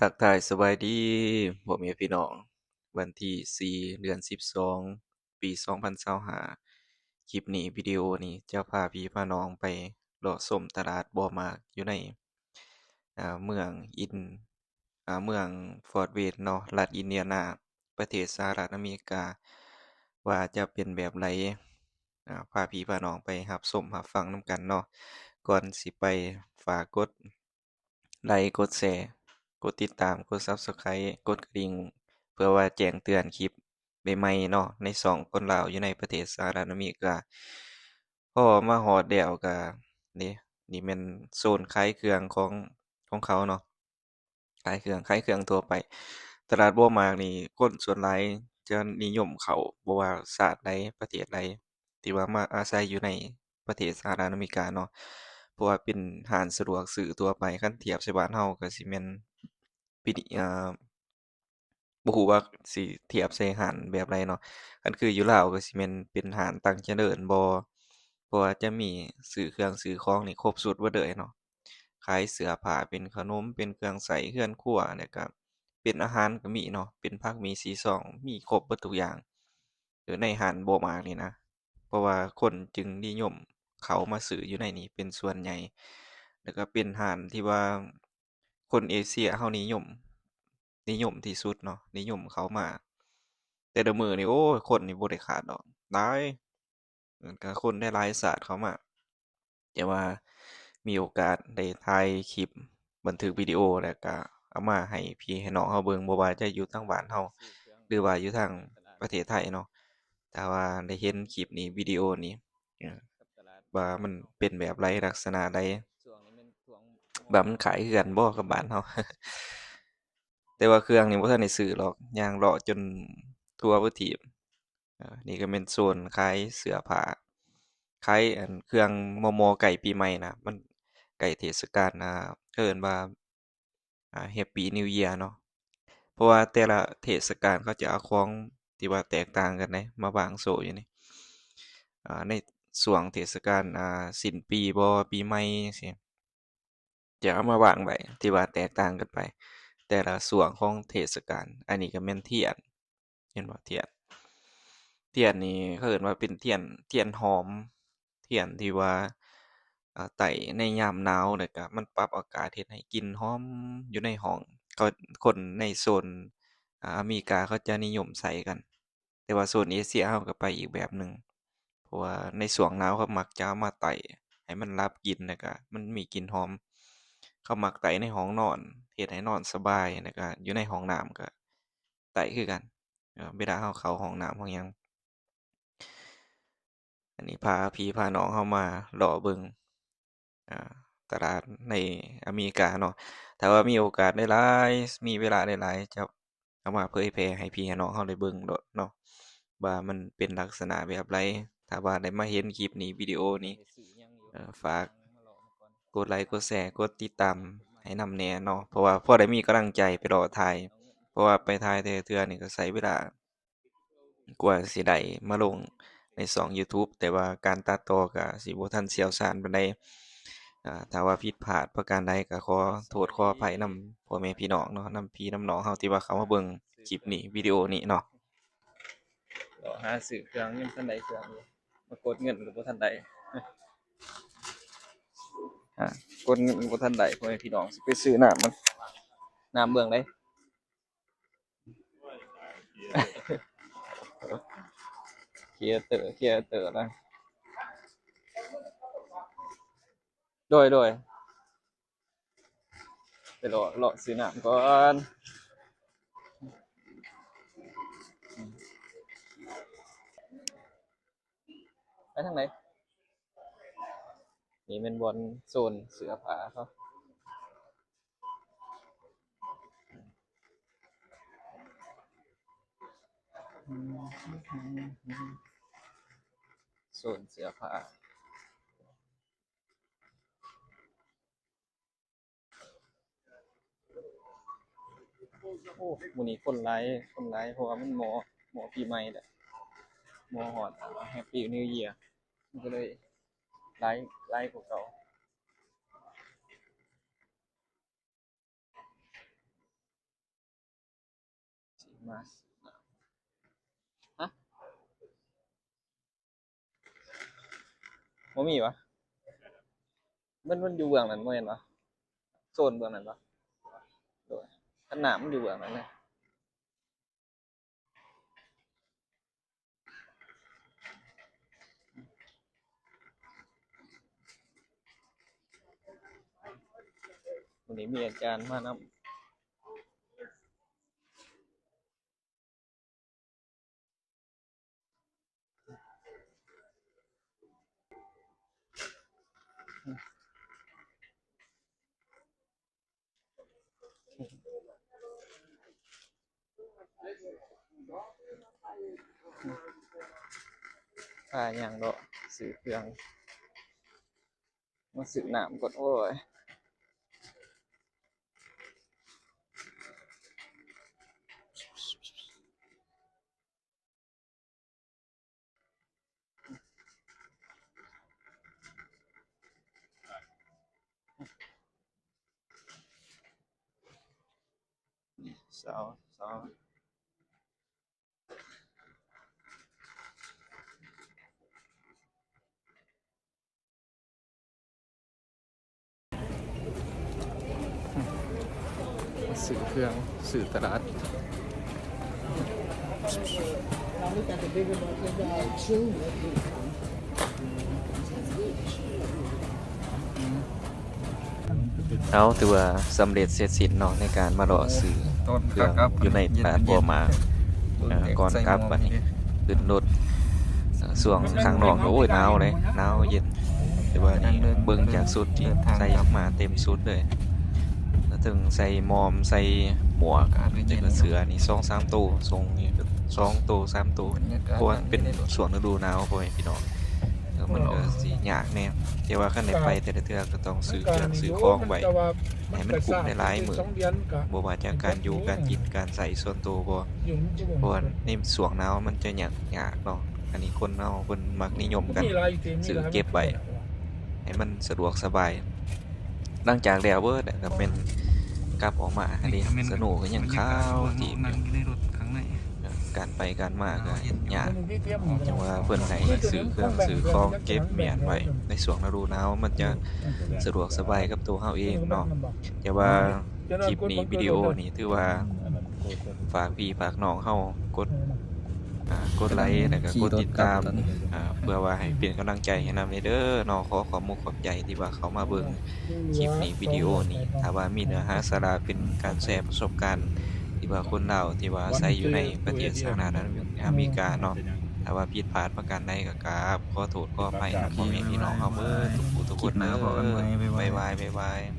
ທັກທາຍສະບາຍດີພໍ່ແມ່ພີ່ນ້ອງ, ວັນທີສີ່ ເດືອນສິບສອງ ປີສອງພັນຊາວຫ້າ ຄລິບນີ້ ວິດີໂອນີ້ຈະພາພີ່ພານ້ອງໄປເລາະຊົມຕະຫຼາດບໍ່ໝາກຢູ່ໃນ ອາ ເມືອງອິນ ອາ ເມືອງຟອດເວດເນາະ ລັດອິນເດຍນາ ປະເທດສະຫະລັດອາເມລິກາ ວ່າຈະເປັນແບບໃດ ອາ ພາພີ່ພານ້ອງໄປຮັບຊົມຮັບຟັງນຳກັນເນາະ. ກ່ອນຊິໄປ ຝາກກົດ ໄລ ກົດແຊ ກົດຕິດຕາມ ກົດ Subscribe ກົດກະດິ່ງ ເພື່ອວ່າແຈ້ງເຕືອນຄລິບໃໝ່ໆເນາະ ໃນຊ່ອງຄົນລາວຢູ່ໃນປະເທດສະຫະລັດອາເມລິກາ. ພໍມາຮອດແລ້ວກະ ນີ້ ນີ້ແມ່ນໂຊນຂາຍເຄື່ອງຂອງ ຂອງເຂົາເນາະ ຂາຍເຄື່ອງ ຂາຍເຄື່ອງທົ່ວໄປ. ຕະຫຼາດບໍ່ໝາກນີ້ ຄົນສ່ວນຫຼາຍຈະນິຍົມເຂົ້າ ບໍ່ວ່າຊາດໃດ ປະເທດໃດ ທີ່ວ່າມາອາໄສຢູ່ໃນປະເທດສະຫະລັດອາເມລິກາເນາະ ເພາະວ່າເປັນຮ້ານສະດວກຊື້ທົ່ວໄປ. ຄັນທຽບໃສ່ບ້ານເຮົາກໍຊິແມ່ນປິ ເອີ ບໍ່ຮູ້ວ່າຊິທຽບໃສ່ຮ້ານແບບໃດເນາະ. ຄັນຄືຢູ່ລາວກໍຊິແມ່ນເປັນຮ້ານຕັງຈະເລີນບໍ ເພາະວ່າຈະມີຊື້ເຄື່ອງຊື້ຂອງນີ້ຄົບຊຸດເບິດເລີຍເນາະ. ຂາຍເສື້ອຜ້າ ເປັນຂະໜົມ ເປັນເຄື່ອງໃຊ້ເຮືອນຄົວ ແລ້ວກະເປັນອາຫານກໍມີເນາະ ເປັນຜັກໝີ່ສີ່ຊອງ ມີຄົບເບິດທຸກຢ່າງ. ເອີ ໃນຮ້ານບໍ່ໝາກນີ້ນະ ເພາະວ່າຄົນຈຶ່ງນິຍົມເຂົ້າມາຊື້ຢູ່ໃນນີ້ເປັນສ່ວນໃຫຍ່ ແລ້ວກໍເປັນຮ້ານທີ່ວ່າຄົນເອເຊຍເຮົານິຍົມ ນິຍົມທີ່ສຸດເນາະ ນິຍົມເຂົ້າມາ. ແຕ່ລະມື້ນີ້ ໂອ້ຍ ຄົນນີ້ບໍ່ໄດ້ຂາດດອກ ຫຼາຍ ເອີ ກໍຄົນໄດ້ຫຼາຍຊາດເຂົ້າມາ. ແຕ່ວ່າມີໂອກາດໄດ້ຖ່າຍຄລິບບັນທຶກວິດີໂອ ແລ້ວກະເອົາມາໃຫ້ພີ່ໃຫ້ນ້ອງເຮົາເບິ່ງ ບໍ່ວ່າຈະຢູ່ທາງບ້ານເຮົາ ຫຼືວ່າຢູ່ທາງປະເທດໄທເນາະ. ຖ້າວ່າໄດ້ເຫັນຄລິບນີ້ ວິດີໂອນີ້ ເອີ ວ່າມັນເປັນແບບໃດ ລັກສະນະໃດ ວ່າມັນຄ້າຍເຮືອນບໍ່ກັບບ້ານເຮົາ. ແຕ່ວ່າເຄື່ອງນີ້ບໍ່ທັນໄດ້ຊື້ດອກ ຍ່າງເລາະຈົນທົ່ວປະເທດ. ເອີ ນີ້ກໍແມ່ນໂຊນຂາຍເສື້ອຜ້າ ຂາຍອັນເຄື່ອງໝໍ່ໆ ໃກ້ປີໃໝ່ນະ ມັນໃກ້ເທດສະການ ອ່າ ເອີ້ນວ່າ ອ່າ Happy New Year ເນາະ ເພາະວ່າແຕ່ລະເທດສະການເຂົາຈະເອົາຂອງທີ່ວ່າແຕກຕ່າງກັນເດ້ ມາວາງໂຊຢູ່ນີ້ ອ່າ ໃນຊ່ວງເທດສະການ ອ່າ ສິ້ນປີບໍ ປີໃໝ່ຈັ່ງຊີ້ ຈະເອົາມາວາງໄວ້ທີ່ວ່າແຕກຕ່າງກັນໄປ ແຕ່ລະຊ່ວງຂອງເທດສະການ. ອັນນີ້ກໍແມ່ນທຽນ ເຫັນບໍ່ ທຽນ ທຽນນີ້ເຂົາເອີ້ນວ່າເປັນທຽນ ທຽນຫອມ ທຽນທີ່ວ່າ ເອີ ໄຕ້ໃນຍາມໜາວ ແລ້ວກະມັນປັບອາກາດ ເຮັດໃຫ້ກິ່ນຫອມຢູ່ໃນຫ້ອງ. ເຂົາ ຄົນໃນໂຊນ ອາ ອາເມລິກາເຂົາຈະນິຍົມໃຊ້ກັນ ແຕ່ວ່າໂຊນເອເຊຍເຮົາກໍໄປອີກແບບໜຶ່ງ ເພາະວ່າໃນຊ່ວງໜາວເຂົາມັກຈະເອົາມາໄຕ້ໃຫ້ມັນດັບກິ່ນ ແລ້ວກະມັນມີກິ່ນຫອມ. ເຂົາມັກໄຕ້ໃນຫ້ອງນອນ ເຮັດໃຫ້ນອນສະບາຍ ແລ້ວກະຢູ່ໃນຫ້ອງນ້ຳກໍໄຕ້ຄືກັນ ເວລາເຮົາເຂົ້າຫ້ອງນ້ຳຫ້ອງຫຍັງ. ອັນນີ້ພາພີ່ພານ້ອງເຮົາມາເລາະເບິ່ງ ອ່າ ຕະຫຼາດໃນອາເມລິກາເນາະ. ຖ້າວ່າມີໂອກາດຫຼາຍໆ ມີເວລາຫຼາຍໆ ຈະເອົາມາເຜີຍແຜ່ໃຫ້ພີ່ໃຫ້ນ້ອງເຮົາໄດ້ເບິ່ງໂລດເນາະ ວ່າມັນເປັນລັກສະນະແບບໃດ. ຖ້າວ່າໄດ້ມາເຫັນຄລິບນີ້ ວິດີໂອນີ້ ເອີ ຝາກກົດໄລ ກົດແຊ ກົດຕິດຕາມໃຫ້ນຳແດ່ເນາະ ເພາະວ່າພໍໄດ້ມີກຳລັງໃຈໄປເລາະຖ່າຍ ເພາະວ່າໄປຖ່າຍແຕ່ລະເທື່ອນີ້ກໍໃຊ້ເວລາ ກວ່າຊິໄດ້ມາລົງໃນຊ່ອງ YouTube ແຕ່ວ່າການຕັດຕໍ່ກໍຊິບໍ່ທັນຊ່ຽວຊານປານໃດ. ອາ ຖ້າວ່າຜິດພາດປະການໃດກໍຂໍໂທດຂໍອະໄພນຳພໍ່ແມ່ພີ່ນ້ອງເນາະ ນຳພີ່ນຳນ້ອງເຮົາທີ່ວ່າເຂົ້າມາເບິ່ງຄລິບນີ້ ວິດີໂອນີ້ເນາະ. ເລາະຫາຊື້ເຄື່ອງ ຍັງບໍ່ທັນໄດ້ເຄື່ອງຢູ່ ມາກົດເງິນກໍບໍ່ທັນໄດ້ ອາ ກົດເງິນກໍບໍ່ທັນໄດ້ ພໍ່ແມ່ພີ່ນ້ອງ ຊິໄປຊື້ນ້ຳມັນ ນ້ຳເບື້ອງໃດ? ຄຣີເອເຕີ ຄຣີເອເຕີນະ ໂດຍ ໂດຍ ໄປເລາະ ເລາະຊື້ນ້ຳກ່ອນ ໄປທາງໃດ? ນີ້ແມ່ນບ່ອນໂຊນເສື້ອຜ້າເຂົາ ໂຊນເສື້ອຜ້າ. ໂອ້ ມື້ນີ້ຄົນຫຼາຍ ຄົນຫຼາຍ ເພາະວ່າມັນມໍ່ ມໍ່ປີໃໝ່ແຫຼະ ມໍ່ຮອດ Happy New Year ມັນກໍເລີຍຫຼາຍ ຫຼາຍກວ່າເກົ່າ. ມາ ຮະ? ບໍ່ມີຫວາ? ມັນ ມັນຢູ່ເບື້ອງນັ້ນບໍ່ແມ່ນຫວາ? ໂຊນເບື້ອງນັ້ນຫວາ? ໂດຍ ຄັນນ້ຳມັນຢູ່ເບື້ອງນັ້ນເດ້. ມື້ນີ້ມີອາຈານມານຳ. ພາຍ່າງເລາະຊື້ເຄື່ອງ ມາຊື້ນ້ຳກ່ອນ ໂອ້ຍ. ຊື້ເຄື່ອງ ຊື້ຕະຫຼາດ. ເອົາ ຖືວ່າສຳເລັດເສັດສິ້ນເນາະ ໃນການມາເລາະຊື້ເຄື່ອງຢູ່ໃນຕະຫຼາດບົວໝາກ. ເອີ ກ່ອນກັບບັດນີ້ຂຶ້ນລົດ ເອີ ຊ່ວງທາງນອກກໍ ໂອ້ຍ ໜາວເດ້ ໜາວເຢັນ ແຕ່ວ່ານີ້ເບິ່ງຈາກຊຸດທີ່ໃສ່ອອກມາເຕັມຊຸດເລີຍ ເຖິງໃສ່ໝອມ ໃສ່ໝວກ ແລ້ວກໍເສື້ອນີ້ສອງສາມໂຕ ສົ່ງນີ້ສອງໂຕສາມໂຕ ເພາະວ່າເປັນຊ່ວງລະດູໜາວ ພໍ່ແມ່ພີ່ນ້ອງ ແລ້ວມັນກໍຊິຍາກແດ່ ແຕ່ວ່າຄັນໄດ້ໄປແຕ່ລະເທື່ອກໍຕ້ອງຊື້ເຄື່ອງຊື້ຂອງໄວ້ໃຫ້ມັນກຸ້ມຫຼາຍໆມື້ ບໍ່ວ່າຈາກການຢູ່ ການກິນ ການໃຊ້ສ່ວນໂຕບໍ່ ເພາະວ່າໃນຊ່ວງໜາວມັນຈະຍາກ ຍາກເນາະ. ອັນນີ້ຄົນເຮົາເພິ່ນມັກນິຍົມກັນຊື້ເກັບໄວ້ໃຫ້ມັນສະດວກສະບາຍ. ຫຼັງຈາກແລ້ວເບີດກໍແມ່ນກັບອອກມາຫັ້ນເດ ສະໂນກໍຍັງຂາວຕີບຢູ່ ການໄປການມາກໍຍາກ ຈັ່ງວ່າເພິ່ນໃຫ້ຊື້ເຄື່ອງຊື້ຂອງເກັບມ້ຽນໄວ້ ໃນຊ່ວງລະດູໜາວມັນຈະສະດວກສະບາຍກັບຕົວເຮົາເອງເນາະ. ແຕ່ວ່າ ຄລິບນີ້ ວິດີໂອນີ້ ຖືວ່າຝາກພີ່ຝາກນ້ອງເຮົາກົດ ອ່າ ກົດໄລ ແລ້ວກໍກົດຕິດຕາມ ອ່າ ເພື່ອວ່າໃຫ້ເປັນກຳລັງໃຈໃຫ້ນຳແດ່ເດີເນາະ. ຂໍຂອບມຸກຂອບໃຈທີ່ວ່າເຂົ້າມາເບິ່ງຄລິບນີ້ ວິດີໂອນີ້ ຖ້າວ່າມີເນື້ອຫາສາລະ ເປັນການແຊປະສົບການ ທີ່ວ່າຄົນລາວທີ່ວ່າອາໄສຢູ່ໃນປະເທດສະຫະລັດອາເມລິກາເນາະ, ຖ້າວ່າຜິດພາດປະການໃດກໍກາບຂໍໂທດຂໍອະໄພນຳພໍ່ແມ່ພີ່ນ້ອງເຮົາເບິດທຸກຜູ້ທຸກຄົນເດີ. ບາຍບາຍ ບາຍບາຍ.